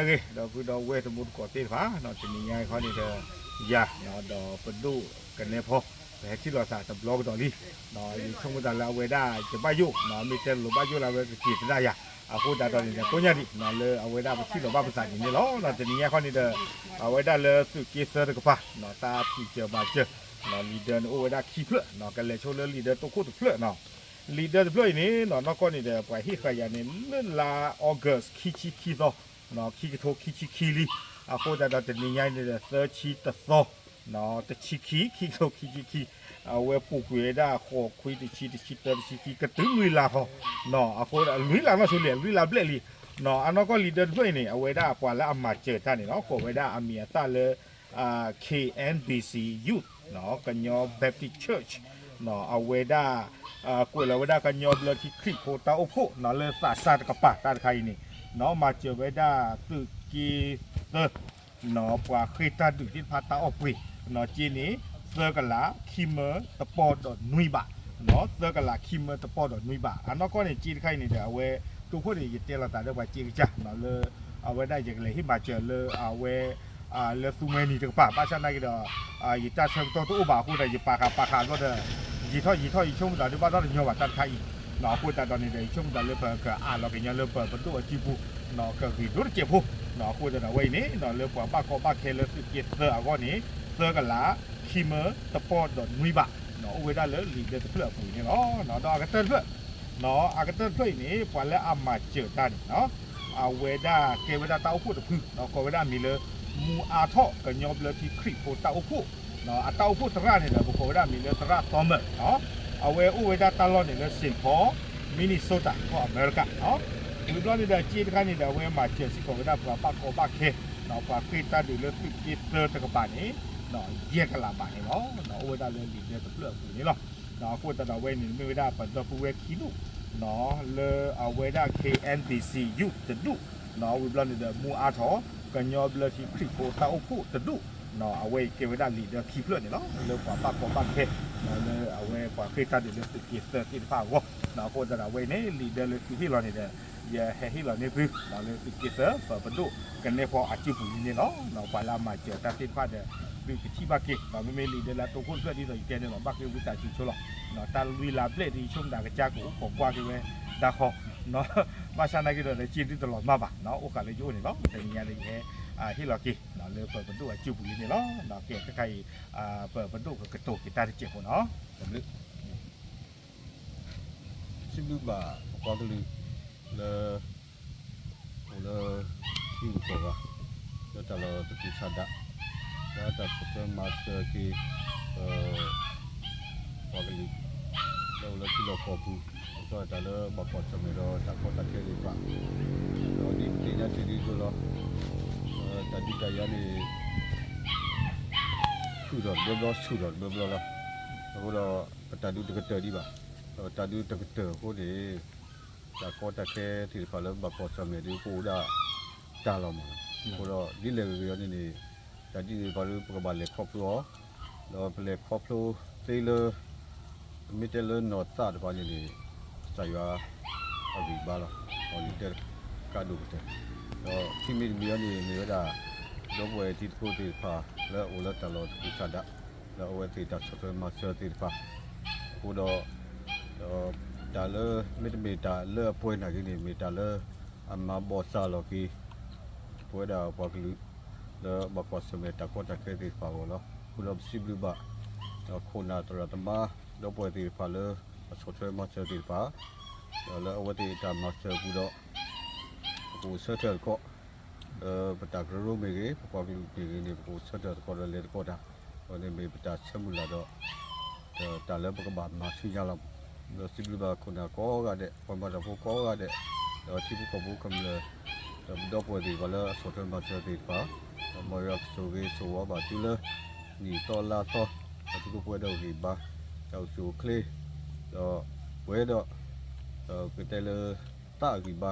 ဒီပုၢ်ဒီဝဲၢ်တံၤသကိးသ့ၣ်တဖၣ် တနံၤညါအံၤခီန့ၣ်ဒီး ယၤ ဒီးပဒိၣ်ကနဲဖီ ပဟဲထံၣ်လိာ်သးတဘျီကဒီးလံ. ယဆိကမိၣ်သးလၢအဝဲဒၣ်ယဘၣ်ယိၣ် မ့ၢ်တဲလိၤဘၣ်ယိၣ်လၢအဝဲကက့ၤသဒၣ်ယၤ အဃိသတးဒီးန့ၣ်ဒီး ကိးညါဒံး လၢအဝဲဒၣ်ပထံၣ်လိာ်ဘၣ်ပသးဒ်န့ၣ်လီၤ. တနံၤညါခီန့ၣ်ဒီး အဝဲဒၣ်လၢသုးက့သၢတကပၤ တၢ်ဖံးစၢၤမၤစၢၤ leader န့ၣ်အိၣ်ဝဲဒၣ်ခံဖျၢၣ် ကလဲၤဆိလၢ leader တိခိၣ်တဖျၢၣ် leader တဖျၢၣ်အံၤန့ၣ် နီၢ်ကီၢ်န့ၣ်ဒီး ပှၤဟ့ၣ်ဃာ်ယၤန့ၣ် လၢလါ August ခံဆံခံသီ ခံကထိခံဆံခံလံ. အဃိသတးဒီးတနံၤညါအံၤန့ၣ်ဒီး သၢဆံတသီ တဆံခံ ခံကထိခံဆံခံ အဝဲပူၤကွံာ်ဝဲဒၣ်ဃိးခွံ တဆံ တဆံတၢ တဆံခံ ကတုၤလွံၢ်လါဃီ အဃိလွံၢ်လါနီၢ်ဆိလံ လွံၢ်လါဘျဲၣ်လံ. အနီၢ်ကီၢ် leader တဖျၢၣ်အံၤန့ၣ် အဝဲဒၣ်ပှၤလၢအမၤစၢၤတၢ်န့ၣ်နီၤ ကိးဝဲဒၣ်အမံၤအသၣ်လၢ KNBC Youth ကညီ Baptist Church အဝဲဒၣ် ကွဲးလီၤဝဲဒၣ်ကညီဘျၢထံခရံာ်ဖိတၢ်အိၣ်ဖှိၣ် လၢသးစၢ်တကပၤတၢ်တခါအံၤန့ၣ် မၤစၢၤဝဲဒၣ်သုးက့သၢ ပှၤဃ့ၢ်တၢ်ဒုးသ့ၣ်တဖၣ်တၢ်အီၣ်ပှ့ၤ က့န့ၣ် သၢကလး ခံမၢတပီၢ်ဒီးနွံဘး သၢကလးခံမၢတပီၢ်ဒီးနွံဘး အနီၢ်ကီၢ်န့ၣ် က့တခါအံၤန့ၣ်ဒီး အဝဲ တိခိၣ်န့ၣ် ယတဲလီၤသးဒီးပှၤက့ကစၢ် လၢ အဝဲဒၣ်ယကလဲၤဟ့ၣ်မၤစၢၤလၢအဝဲ လၢသူမှဲနံၤတကပၤ ဘၣ်ဆၣ်နာ်က့ဒီး ယတၢ်ဆၢကတီၢ်တအိၣ်ဘၣ်အဃိသတး ယပာ်ဃာ်ပာ်ဃာ်အဂီၢ်ဒီး ယံာ်ထီၣ်ယံာ်ထီၣ်ယဆိကမိၣ်သးဒုးဘၣ်ထီၣ်တညီဘၣ်တၢ်တခါအံၤ အဃိသတးဒီးန့ၣ်ဒီး ယဆိကမိၣ်သးလၢပကအးလီၤကညီလၢပပဒိၣ်အစုပူၤ ကဂ့ၤဒိတစဲးဖိ အဃိသတးဒီးအဝဲအံၤန့ၣ် လၢပှၤဘၣ်ကီဘၣ်ခဲလၢသုးက့သၢအဂီၢ်န့ၣ် သၢကလး ခံမၢတပီၢ်ဒီးနွံဘး အိၣ်ဝဲဒၣ်လၢ leader တဖျၢၣ်အပူၤအံၤန့ၣ်လီၤ. ဒီးအကတၢၢ်တဖျၢၣ် အကတၢၢ်တဖျၢၣ်အံၤန့ၣ် ပှၤလၢအမၤစၢၤတၢ်န့ၣ် အဝဲဒၣ်ကဲဝဲဒၣ်တၢ်အိၣ်ဖှိၣ်တဖု ကိးဝဲဒၣ်မံၤလၢ မူအါထီၣ်ကညီဘျၢထံခရံာ်ဖိတၢ်အိၣ်ဖှိၣ် အတၢ်အိၣ်ဖှိၣ်သရၣ်န့ၣ်ဒီး ပကိးဝဲဒၣ်မံၤလၢသရၣ်သီမၢၣ် အဝဲအိၣ်ဝဲဒၣ်တၢ်လီၢ်န့ၣ်လၢ Saint Paul Minnesota ကီၢ်အမဲရကၤ ဝံၤဘျီန့ၣ်ဒီး က့တခါန့ၣ်ဒီး အဝဲမၤစၢၤစ့ၢ်ကီးဝဲဒၣ်ပှၤဘၣ်ကီဘၣ်ခဲ ပှၤဃ့ၢ်တၢ်ဒုးလၢသုးက့သၢတကပၤန့ၣ် ယဲၢ်ကလးဘးန့ၣ်လီၤ. အိၣ်ဝဲဒၣ်လၢ leader တဖျၢၣ်အပူၤန့ၣ်လီၤ. အဃိသတးဒီးအဝဲန့ၣ် မ့ၢ်ဝဲဒၣ်ပဒီပုၢ်ဝဲၢ်ခံဒူၣ် လၢအဝဲဒၣ် KNBC Youth တဒူၣ် ဝံၤဘျီန့ၣ်ဒီး မူအါထီၣ် ကညီဘျၢထံခရံာ်ဖိတၢ်အိၣ်ဖှိၣ်တဒူၣ် အဝဲအံၤကဲဝဲဒၣ် leader ခံဖျၢၣ်န့ၣ်လီၤ. လၢပှၤဘၣ်ကီဘၣ်ခဲ လၢအဝဲပှၤဃ့ၢ်တၢ်ဒုးလၢသုးက့သၢသ့ၣ်တဖၣ်အဂီၢ် အဃိသတးဒီးအဝဲအံၤန့ၣ် leader လၢသုဟ့ၣ်လီၤန့ၣ်ဒီး ယဟဲဟ့ၣ်လီၤန့ၢ်သု လၢသုးက့သၢ ပပဒိၣ်ကနဲဖီအစုပူၤလံန့ၣ်လီၤ. ပှၤလၢအမၤစၢၤတၢ်သ့ၣ်တဖၣ်ဒီး သုကထံၣ်ဘၣ်က့ၤ မ့မ့ၢ် leader လၢအတိခိၣ်တဖျၢၣ်ဒ်သိးယတဲန့ၣ်လီၤ ဘၣ်ဃ့ဝံသးစူၤဆိလီၤ. တၢ်လွံၢ်လါဘျဲၣ်ဒ်ယဆိကမိၣ်သး ကစၢ်ကအိၣ်ခိးကွၢ်က့ၤဝဲဒၣ်ဃီ ဘၣ်ဆၣ်နာ်က့ဒီး စ့ဒုတလီၤမၢ်ဘၣ် အိၣ်ဃာ်လၢယအိၣ်န့ၣ်လီၤ. တနံၤညါဒီးယဟဲ ဟ့ၣ်လီၤက့ၤ လၢပပဒိၣ်အစုပူၤလံန့ၣ်လီၤ. ကဲတခါအံၤ ပပဒိၣ်ကကတိၤက့ၤတၢ်တစဲးဖိနီၤ တဘျုး စံးဘျုးဘၣ်ပပှၤကလုာ်လၢ အိၣ်လၢ ထံဂုၤကီၢ်ဂၤ လၢတၢ်လီၢ်တပူၤဆးဒး လၢတၢ်ဆီၣ်ထွဲမၤစၢၤက့ၤ ပပှၤကလုာ် လၢအိၣ်လၢထံလီၢ်ကီၢ်ပူၤ ဒ်သိးတၢ်လၢဘၣ်ကွၢ်ဆၢၣ်မဲာ်ဒီးတၢ်ကီတၢ်ခဲသ့ၣ်တဖၣ် ဒီးဒ်ပသ့ၣ်ညါတ့ၢ်ဒ်သိးလီၤ တၢ်ဒုးတၢ်ယၤန့ၣ် ဆူၣ်ထီၣ်တဘျီဘျီ ဆူၣ်ထီၣ်တဘျီဘျီလီၤ. အဃိဒီး ပတၢ်ဒုးတကတၢၢ်ဒံးဘၣ်, ဒီးတၢ်ဒုးတကတၢၢ်အဃိန့ၣ် တၢ်ကီတၢ်ခဲသ့ၣ်တဖၣ်လၢဘၣ်ကွၢ်ဆၢၣ်မဲာ်ဒ် ပအိၣ်ဒၣ်တၢ်လီၤမး. အဃိဒီးဒ်လဲၣ်ဂ့ၤဂ့ၤအံၤန့ၣ်န့ၣ် တၢ်ဒ်န့ၣ်တဖၣ်လၢပကဘၣ်လဲၤခီဖျိအီၤ, ဒီးပလဲၤခီဖျိသ့လၢ မ့ၢ်တဲလၢနီၢ်သးတဖၣ်န့ၣ်န့ၣ် ကစၢ်ယွၤအဂံၢ်ဘါလီၤ. အီၤန့ၣ်တဲကါဒိၣ်ကတၢၢ်, ဒီးခံမံၤတမံၤအံၤန့ၣ် မ့ၢ်ဝဲဒၣ် ဒီပုၢ်ဝဲၢ်တံၤသကိးသ့ၣ်တဖၣ် လၢအအိၣ်လၢတၢ်လီၢ်တပူၤဆးဒး လၢအဝဲသ့ၣ်တၢ်ဆီၣ်ထွဲမၤစၢၤသ့ၣ်တဖၣ်, အဃိဒီး ဒီးတၢ်လၢ မ့တမ့ၢ်တၢ်လၢအပှဲၤနာ်က့န့ၣ် မ့ၢ်တၢ်လၢအမၤဘီၣ်စၢ်လီၤက့ၤ ပဝဲဒၣ်ပှၤကလုာ် လၢဘၣ်ကွၢ်ဆၢၣ်မဲာ်တၢ်ကီတၢ်ခဲသ့ၣ်တဖၣ်အဂီၢ်လီၤ. အဃိဒီးပစံးဘျုးဘၣ် ဒီးခိၣ်နၢ်သရၣ်သမါ ဒီပုၢ်ဝဲၢ်သ့ၣ်တဖၣ်လၢအဆီၣ်ထွဲမၤစၢၤသ့ၣ်တဖၣ်, ဒီးလၢအဝဲသ့ၣ်တၢ်မၤစၢၤအပူၤဒီး ပကအိၣ်ဆၢထၢၣ်တက့ၢ် လၢပတၢ်ကရၢကရိမ့ၢ်ဂ့ၤ ပပှၤကလုာ်မ့ၢ်ဂ့ၤန့ၣ် ပကအိၣ်ဆၢထၢၣ်သကိးဒီးလဲၤသကိးတၢ်, အဝဲန့ၣ်မ့ၢ်ပတၢ်ဆၢမုၢ်လၢ်ဒီး တၢ်လၢပကဘၣ်မၤဆူညါလီၤ. ဒီးစံးဘျုးဘၣ်ခိၣ်နၢ်ကိးဂၤဒဲး ပှၤမၤတၢ်ဖိကိးဂၤဒဲး, ဒီးထံဖိကီၢ်ဖိကမျၢၢ်, ဒီးပဒီပုၢ်ဝဲၢ်သ့ၣ်တဖၣ်လၢအဆီၣ်ထွဲမၤစၢၤသ့ၣ်တဖၣ်, ဒီးမ်ယွၤကဆိၣ်ဂ့ၤဆိၣ်ဝါဘၣ်သုလၢ နံၣ်သီလါသီ, ဒီးသုကပှဲၤဒီးဂံၢ်ဘါ, တၢ်အိၣ်ဆူၣ်အိၣ်ချ့, ဒီးပှဲၤဒီး ပကတဲလၢ သးအဂံၢ်ဘါ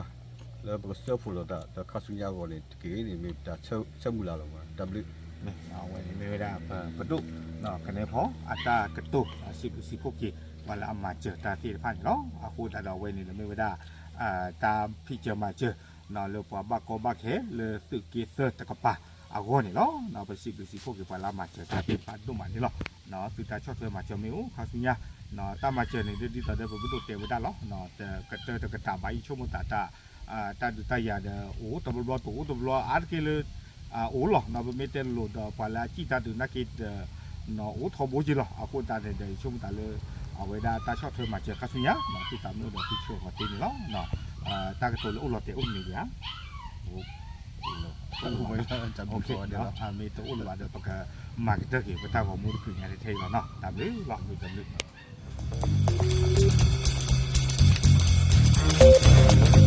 လၢပကစၢဖှိၣ်လိာ်သး ဒီးခါဆူညါအဂီၢ်န့ၣ်တက့ၢ်န့ၣ် မ့ၢ်ပတၢ်ဆၢမုၢ်လၢ်လီၤ. တၢ်ဘျုး အဝဲန့ၣ်မ့ၢ်ဝဲဒၣ်ပပဒိၣ် ကနဲဖီ အတၢ်ကတိၤ စံးဘျုးစံးဖှိၣ်က့ၤ ပှၤလၢအမၤစၢၤတၢ်သ့ၣ်တဖၣ်န့ၣ်လီၤ. အဃိသတးဒီးအဝဲန့ၣ်ဒီးမ့ၢ်ဝဲဒၣ် တၢ်ဖံးစၢၤမၤစၢၤ လၢပှၤဘၣ်ကီဘၣ်ခဲလၢသုးက့သၢတကပၤအဂီၢ်န့ၣ်လီၤ. ပစံးဘျုးစံးဖှိၣ်က့ၤပှၤလၢအမၤစၢၤတၢ်သ့ၣ်တဖၣ်ဒိၣ်မးန့ၣ်လီၤ. သုတၢ်ဆီၣ်ထွဲမၤစၢၤမ့ၢ်အိၣ်ခါဆူညါ, တၢ်မၤစၢၤန့ၣ်ဒ်သိးဒီးပကဒိၣ်တဲဝဲဒၣ်လီၤ. တကတၢၢ်တကတၢၢ်ဘၣ် ယဆိကမိၣ်သးတၢ် တၢ်ဒုးတၢ်ယၤဒီး အိၣ်တဘျီဘျီတအိၣ်တဘျီအါတက့ၢ်လၢ အိၣ်လီၤ. ပမ့ၢ်တဲလိၤလိၤဒီးပှၤလၢအစံၣ်တၢ်ဒုးနာ်က့ဒီး အိၣ်ထီဘိက့ၤလီၤ. အဃိသတးန့ၣ်ဒီး ယဆိကမိၣ်သးလၢ အဝဲဒၣ်တၢ်ဆီၣ်ထွဲမၤစၢၤခါဆူညါ သုသးမ့ၢ်အိၣ်ဒီးသုဆှၢဃီၤသ့န့ၣ်လီၤ. တၢ်ကတိၤလၢအိၣ်လီၤတဲာ်အိၣ်တမံၤဒံးဧါ. မ့ၢ်တအိၣ်လၢၤဘၣ်ဒီး ပကမၤကတၢၢ်က့ၤ ပတၢ်ဂီၤမူတကုာ်ညါထဲအံၤလီၤနီၤ. တၢ်ဘျုးလီၤ မ့ၢ်တဘျုး